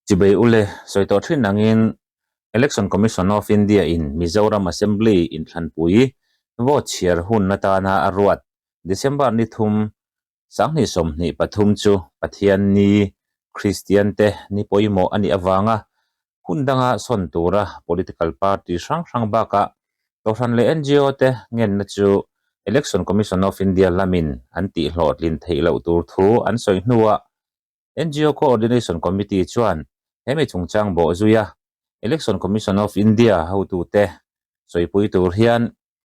Chibei ule sawi tawh thin angin Election Commission of India in Mizoram Assembly inthlanpui vote chhiar hun atana a ruat December ni thum 2023 chu Pathian ni Kristian te ni pawimawh a nih avanga hun danga sawn tura political party hrang hrang bakah Kohhran leh NGO te ngenna chu Election Commission of India lamin an tihhlawhtlin theih loh tur thu an sawi hnuah NGO Coordination Committee chuan he mi chungchang bawh zui a, Election Commission of India hotute sawipui tur hian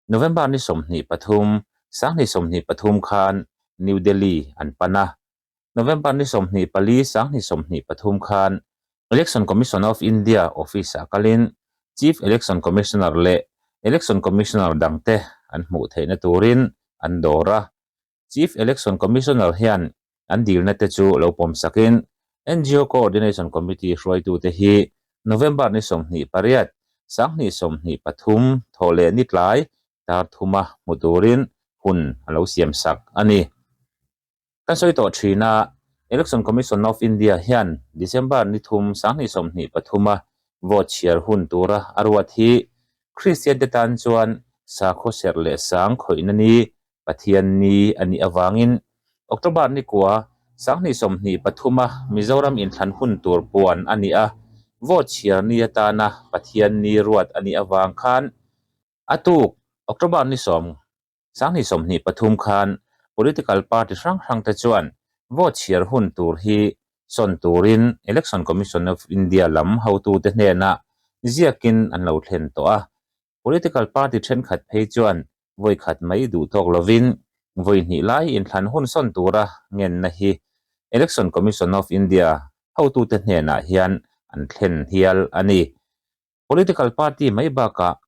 November ni 23, 2023 khan New Delhi an pan a. November ni 24, 2023 khan Election Commission of India office-ah kalin Chief Election Commissioner leh Election Commissioner dangte an hmuh theihna turin an dawr a. Chief Election Commissioner hian an dilna te chu lo pawm sakin NGO Coordination Committee hruaitute hi November ni 28, 2023 thawh leh ni tlai tar thuma hmu turin hun a lo siam sak a ni. Kan sawi tawh thin a, Election Commission of India hian December ni thum 2023 a vote chhiar hun tura a ruat hi Kristian te tan chuan sakhaw serh leh sang khawihna ni Pathian ni a nih avangin October ni kua 2023 a Mizoram inthlan hun tur puan a ni a, vote chhiar ni atana Pathian ni ruat a nih avang khan a tuk October ni sawm 2023 khan political party hrang hrang te chuan vote chhiar hun tur hi sawn turin Election Commission of India lam hotute hnenah ziakin an lo thlen tawh a. Political party thenkhat phei chuan vawi khat mai duh tawk lovin vawi hnih lai inthlan hun sawn tura ngenna hi Election Commission of India hotute hnenah hian an thlen hial a ni. Political party mai bakah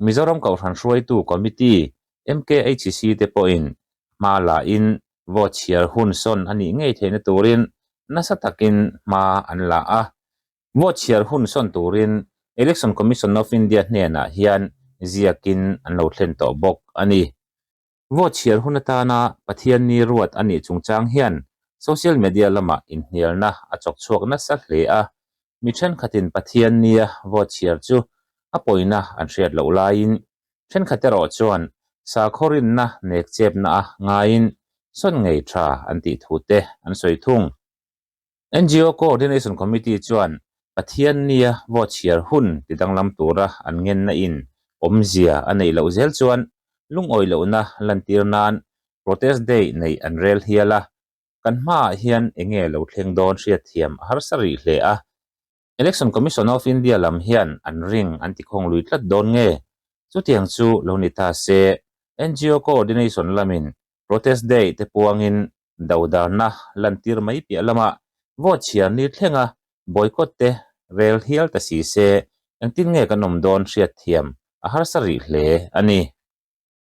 Mizoram Kohhran Hruaitu Committee, MKHC, te pawhin hma la in vote chhiar hun sawn a nih ngei theihna turin nasa takin hma an la a. Vote chhiar hun sawn turin Election Commission of India hnenah hian ziakin an lo thlen tawh bawk a ni. Vote chhiar hun atana Pathian ni ruat a nih chungchang hian social media lamah inhnialna a chawk chhuak nasa hle a, mi thenkhatin Pathian nia vote chhiar chu a pawina an hriat loh laiin thenkhat erawh chuan sakhaw rinna nek chepna a ngaiin sawn ngei tha an tih thu te an sawi thung. NGO Coordination Committee chuan Pathian nia vote chhiar hun ti danglam tura an ngenna in awmzia a neih loh zel chuan lungawi lohna lantir nan Protest Day neih an rel hial a, kan hmaah hian enge lo thleng dawn hriatthiam a harsa rih hle a. Election Commission of India lam hian an ring an ti khawng lui tlat dawn nge? Chutiang chu lo ni ta se, NGO Coordination lamin Protest Day te puangin dodarna lantir mai piah lamah vote chhiar ni thlenga boycott te rel hial ta si se, engtin nge kan awm dawn hriatthiam a harsa rih hle a ni.